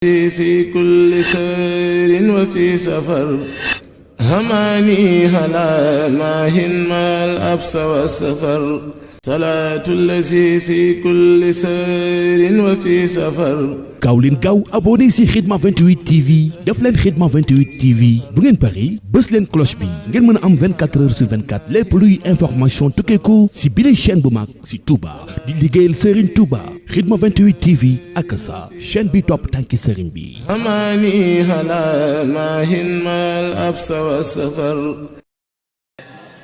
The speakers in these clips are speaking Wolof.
في كل سير وفي سفر هماني هلا ماهن ما الأبس والسفر صلاة الذي في كل سير وفي سفر. gaaw leen gaaw abonné si Khidma 28 TV def leen Khidma 28 TV bu ngeen pari bës leen cloche bi ngeen mën a am 24 heures sur 24 lépp luy information tukkeeku si bile chaîne bu mag si Touba di liggéeyal Serigne Touba Khidma 28 TV ak sa chaîne bi topp tànki Serigne bi. هماني هلا ماهن ما الأبس والسفر.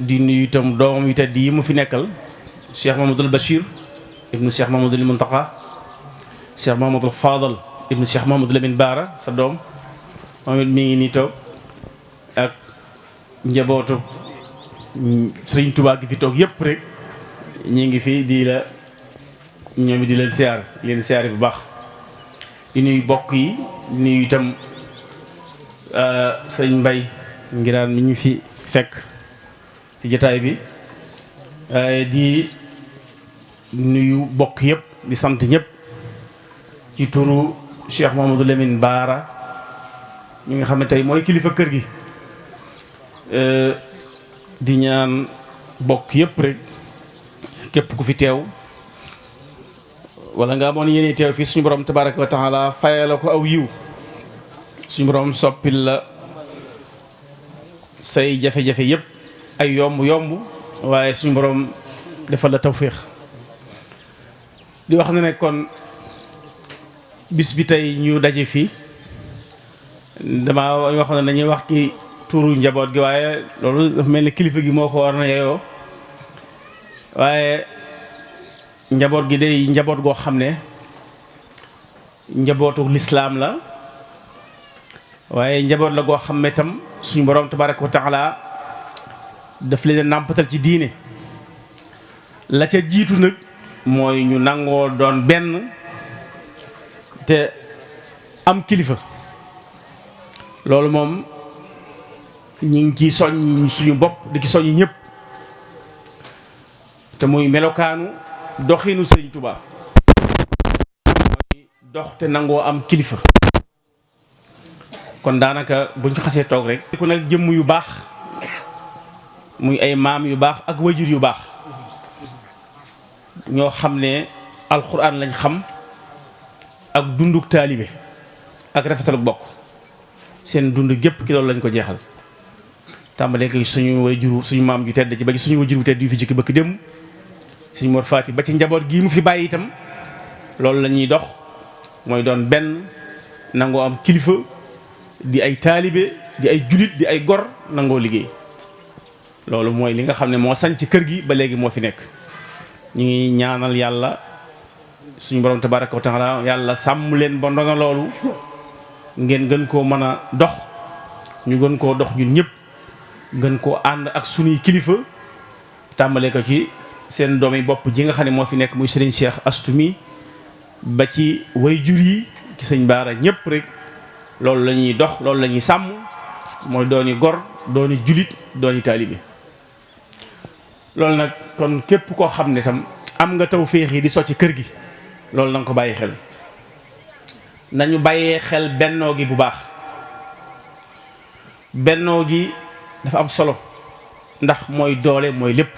di nuyu itam doomam yu tedd yi mu fi nekkal Cheikh Mamadou Bachir ibnu Cheikh Mamadou Mountakha Cheikh Mamadou Fadal ibnu Cheikh Mamadou Lamine Bara sa doom moom it mi ngi nii toog ak njabootu Sëriñ Tuubaa gi fi toog yëpp rek ñi ngi fi di la ñoom it di leen siyaare bu baax di nuyu bokk yi di nuyu itam Sëriñ Mbay Ngiraan mi ñu fi fekk ci jotaay bi di nuyu bokk yëpp di sant ñëpp ci turu Cheikh Mamadou Lamine Bara mi nga xam ne tey mooy kilifa kër gi di ñaan bokk yëpp rek képp ku fi teew wala nga amoon yéene teew fii suñu borom tabaraka wa taala fayala ko aw yiw suñu borom soppil la say jafe-jafe yëpp ay yomb waaye suñu borom defal la tawféex di wax ne kon bis bi tey ñu daje fii dama wax ne dañuy wax ci turu njaboot gi waaye loolu dafa mel ni kilifa gi moo ko war na yeyoo waaye njaboot gi day njaboot goo xam ne njabootu lislaam la waaye njaboot la goo xam ne tam suñu borom tabaraka wa taala daf leen nàmpatal ci diine la ca jiitu nag mooy ñu nangoo doon benn te am kilifa loolu moom ñu ngi ciy soññ suñu bopp di ci soññ ñëpp te muy melokaanu doxinu Sëriñ Tuubaa mooy dox te nangoo am kilifa kon daanaka buñ ci xasee toog rek ku nag jëmm yu baax muy ay maam yu baax ak wajur yu baax ñoo xam ne alxuraan lañ xam ak dunduk taalibe ak rafetaluk bokk seen dund gépp ki loolu lañ ko jeexal tàmbalee ko suñu wajur suñu maam ju tedd ci ba ci suñu wajur bu tedd yu fi jikki bëkk démb suñu Mor Faati ba ci njaboot gii mu fi bàyyi itam loolu la ñuy dox mooy doon benn nangoo am kilifa di ay taalibe di ay julit di ay gor nangoo liggéey loolu mooy li nga xam ne moo sañ ci kër gi ba léegi moo fi nekk ñu ngi ñaanal yàlla suñu borom tabaraka wa taala yàlla sàmm leen ba ndono loolu ngeen gën koo mën a dox ñu gën koo dox ñun ñëpp gën koo ànd ak suñuy kilifa tàmbale ko ci seen doomi bopp ji nga xam ne moo fi nekk muy Serigne Cheikh Astou mi ba ci way jur yi ci sëñ Baara ñëpp rek loolu la ñuy dox loolu la ñuy sàmm mooy dooni gor dooni julit dooni taalibe loolu nag kon képp koo xam ne tam am nga tawféex yi di socc kër gi loolu na nga ko bàyyi xel nañu bàyyee xel bennoo gi bu baax bennoo gi dafa am solo ndax mooy doole mooy lépp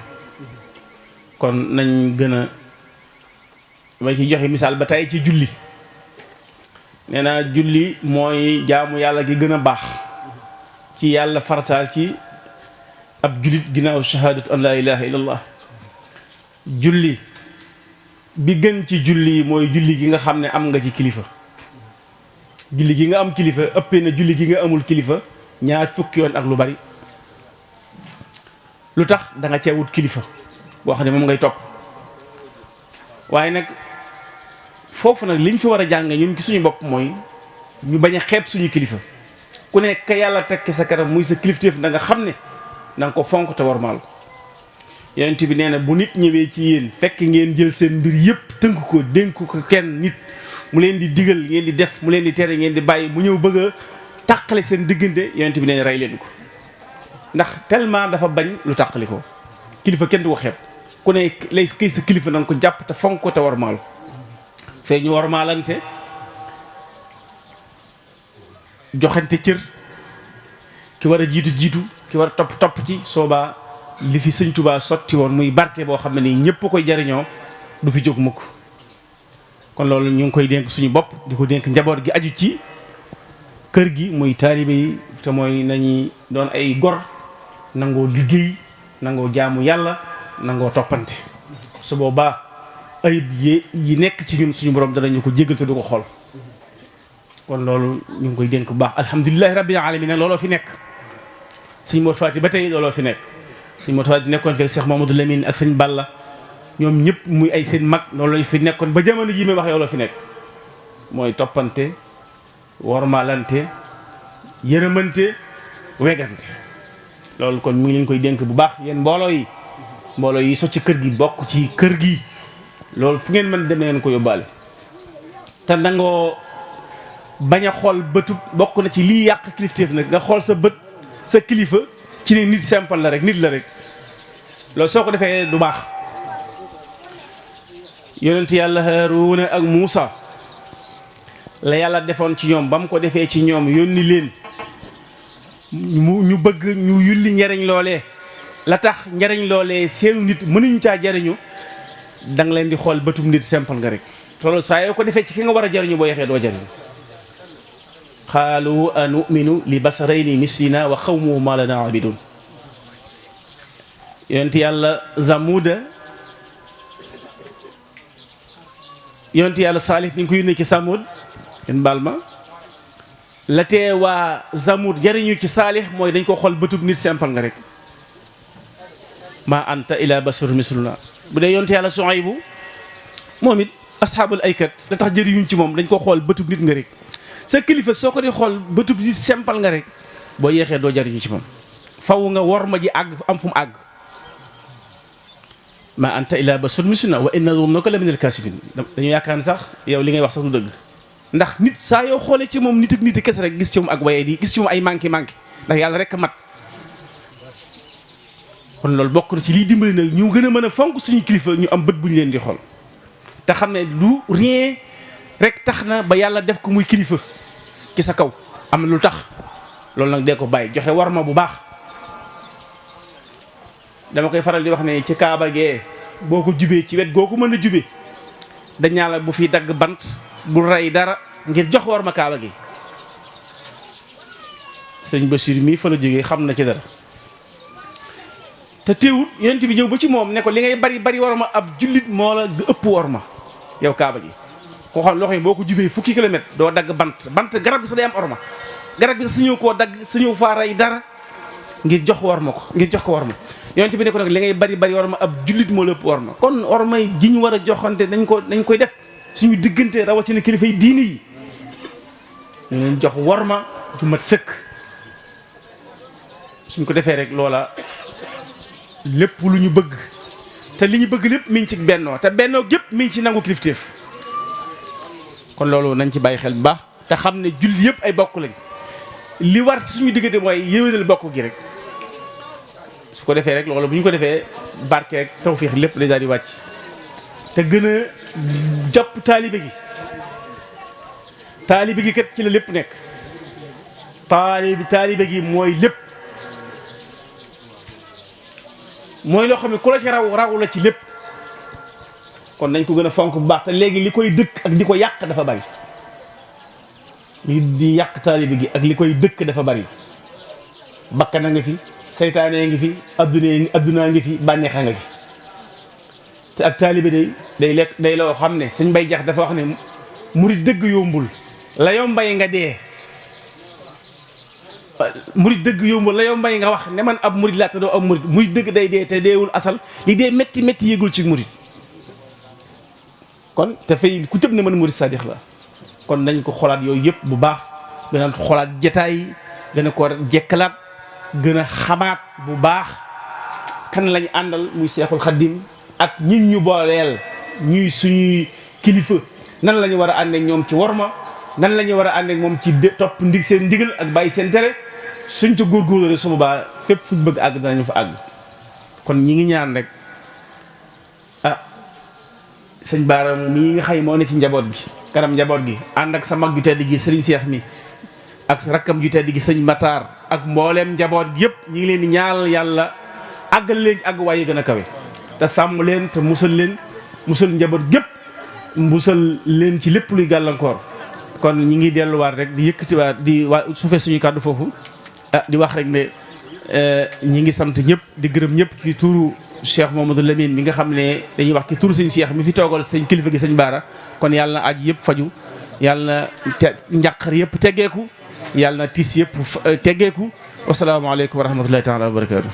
kon nañ gën a ma ci joxe misaal ba tey ci julli nee naa julli mooy jaamu yàlla gi gën a baax ci yàlla farataal ci ab jullit ginnaaw shahadatu an la ilaha illallah julli bi gën ci julli mooy julli gi nga xam ne am nga ci kilifa julli gi nga am kilifa ëppee na julli gi nga amul kilifa ñaar fukki yoon ak lu bari lu tax da nga cee wut kilifa boo xam ne moom ngay topp waaye nag foofu nag liñ fi war a jàng ñun ci suñu bopp mooy ñu bañ a xeeb suñu kilifa ku nekk yàlla tekki sa kanam muy sa kilifteef da nga xam ne na nga ko fonk te warmaal ko yonent bi nee na bu nit ñëwee ci yéen fekk ngeen jël seen mbir yëpp tënk ko dénk ko kenn nit mu leen di digal ngeen di def mu leen di tere ngeen di bàyyi mu ñëw bëgg a tàqale seen diggante yonent bi nee na rey leen ko ndax tellement dafa bañ lu tàqali ko kilifa kenn du ko xeeb ku ne lay kay sa kilifa na nga ko jàpp te fonk ko te warmaal ko fee ñu warmaalante joxante cër ki war a jiitu ki war a topp ci soobaa li fi sëñ Tuubaa sotti woon muy barke boo xam ne nii ñëpp koy jariñoo du fi jóg mukk. kon loolu ñu ngi koy dénk suñu bopp di ko dénk njaboot gi aju ci kër gi muy taalibe yi te mooy nañuy doon ay gor nangoo liggéey nangoo jaamu yàlla nangoo toppante su boobaa ayib yi nekk ci ñun suñu borom danañu ko jéggal te du ko xool. kon loolu ñu ngi koy dénk bu baax alhamdulilahi rabbil alamin looloo fi nekk sëñ Mor Fati ba tey looloo fi nekk sëñ Mor Fati nekkoon fekk Cheikh Mamadou Lamine ak sëñ Balla ñoom ñëpp muy ay seen mag loolu lañ fi nekkoon ba jamono ji may wax yow la fi nekk mooy toppante wormaalante yërëmante wegante loolu kon mu ngi leen koy dénk bu baax yéen mbooloo yi so ci kër gi bokk ci kër gi loolu fu ngeen mën dem ngeen ko yóbbaale te nangoo bañ a xool bëtu bokk na ci lii yàq kilifteef nag nga xool sa bët sa kilifa ci ne nit simple la rek nit la rek loolu soo ko defee du baax. yonent yàlla Haaruna ak Muusa la yàlla defoon ci ñoom ba mu ko defee ci ñoom yónni leen ñu bëgg ñu yulli njariñ loolee la tax njariñ loolee seenu nit mënuñu caa jariñu da nga leen di xool bëtum nit simple nga rek loolu saa yoo ko defee ci ki nga war a jariñu boo yexee doo jariñu qaalu anu'minu li basarayni mislina wa qawmuhuma lana abidun yonent yàlla Zamuda yonent yàlla Saalih bi ñu ko yónnee ci Samud yéen baal ma la tee waa Zamud jariñu ci Saalih mooy dañ ko xool bëtub nit simple nga rek ma anta ila basar misluna bu dee yonent yàlla Suaybu moom it ashaabul aykat la tax jëriñuñ ci moom dañ ko xool bëtub nit nga rek sa kilifa soo ko di xool bëtub nit simple nga rek boo yeexee doo jariñu ci moom faw nga wor ma ji àgg am fu mu àgg ma anta ila basar misluna wa inna zunnuka la min al-kaasibin dañu yaakaar ne sax yow li ngay wax sax du dëgg ndax nit saa yoo xoolee ci moom nit ak nit kese rek gis ci moom ak waye di gis ci moom ay manqué ndax yàlla rek mat kon loolu bokk na ci liy dimbali nag ñu gën a mën a fonk suñu kilifa ñu am bët bu ñu leen di xool te xam ne lu rien rek tax na ba yàlla def ko muy kilifa ci sa kaw am na lu tax loolu nag dee ko bàyyi joxe war ma bu baax dama koy faral di wax ne ci kaaba gee boo ko jubee ci wet googu mën a jubee dañ ñaa la bu fi dagg bant bul rey dara ngir jox war ma kaaba gi sëñ Bachir mii fa la jógee xam na ci dara te teewut yonent bi ñëw ba ci moom ne ko li ngay bari war ma ab jullit moo la ëpp war ma yow kaaba gi koo xam loxo yi boo ko jubee fukki kilomètre doo dagg bant garab gi sax day am orma garab gi sax sañoo koo dagg sañoo faa rey dara ngir jox war ma ko ngir jox ko war ma yonent bi ne ko nag li ngay bari war ma ab jullit moo la ëpp war ma kon ormay ji ñu war a joxante nañ koy def suñu diggante rawatina kilifa yi diini yi ñu leen jox war ma ju mat sëkk suñ ko defee rek loola lépp lu ñu bëgg te li ñu bëgg lépp mi ngi ci bennoo te bennoo gépp mi ngi ci nangu kilifteef kon loolu nañ ci bàyyi xel bu baax te xam ne jullit yëpp ay bokk lañ li war ci suñu diggante mooy yéwénal bokk gi rek su ko defee rek loolu bu ñu ko defee barke ak tawfiix lépp day daal di wàcc te gën a jàpp taalibe gi kat ci la lépp nekk taalibe gi mooy lépp mooy loo xam ne ku la ci raw la ci lépp kon nañ ko gën a fonk bu baax te léegi li koy dëkk ak di ko yàq dafa bari li di yàq taalibe gi ak li koy dëkk dafa bari bakkan a nga fi seytaane ngi fi addunaa ngi fi bànneexa nga fi te ak taalibe day loo xam ne sëñ Bay Jax dafa wax ne murit dëgg yombul la yombay nga dee murit dëgg yombul la yombay nga wax ne man ab murit laa te doo ab murit dëgg day dee te deewul asal li dee métti yëgul ci murit kon te fay ku tëb ne man murit sadix la kon nañ ko xolaat yooyu yëpp bu baax gën a xolaat jataay gën a ko jekkalaat gën a xamaat bu baax kan lañ àndal muy Seexul Xaddim ak ñin ñu booleel ñuy suñuy kilifa nan la ñu war a ànd ak ñoom ci worma nan la ñu war a ànd ak moom ci topp seen ndigal ak bàyyi seen tere suñ ca góorgóorlu rek su boobaa fépp fuñ bëgg àgg danañu fa àgg kon ñi ngi ñaan rek sëñ Baara mii nga xay moo ne ci njaboot gi kanam njaboot gi ànd ak sa mag ju tedd gi Serigne Cheikh mi ak rakkam ju tedd gi sëñ Matar ak mbooleem njaboot gi yëpp ñi ngi leen di ñaanal yàlla àggal leen ci àgg waaye gën a kawe te sàmm leen te musal leen musal njaboot gépp musal leen ci lépp luy gàllankoor kon ñi ngi delluwaat rek di yëkkatiwaat di suufee suñu kàddu foofu di wax rek ne ñi ngi sant ñëpp di gërëm ñëpp ci turu Cheikh Mamadou Lamine mi nga xam ne dañuy wax ci turu sëñ Cheikh mi fi toogal sëñ kilifa gi sëñ Baara kon yàlla na aj yëpp faju yàlla na njàqar yëpp teggeeku yàlla na tiis yëpp teggeeku wasalaamaaleykum wa rahmatullahi taala wa barakaatu.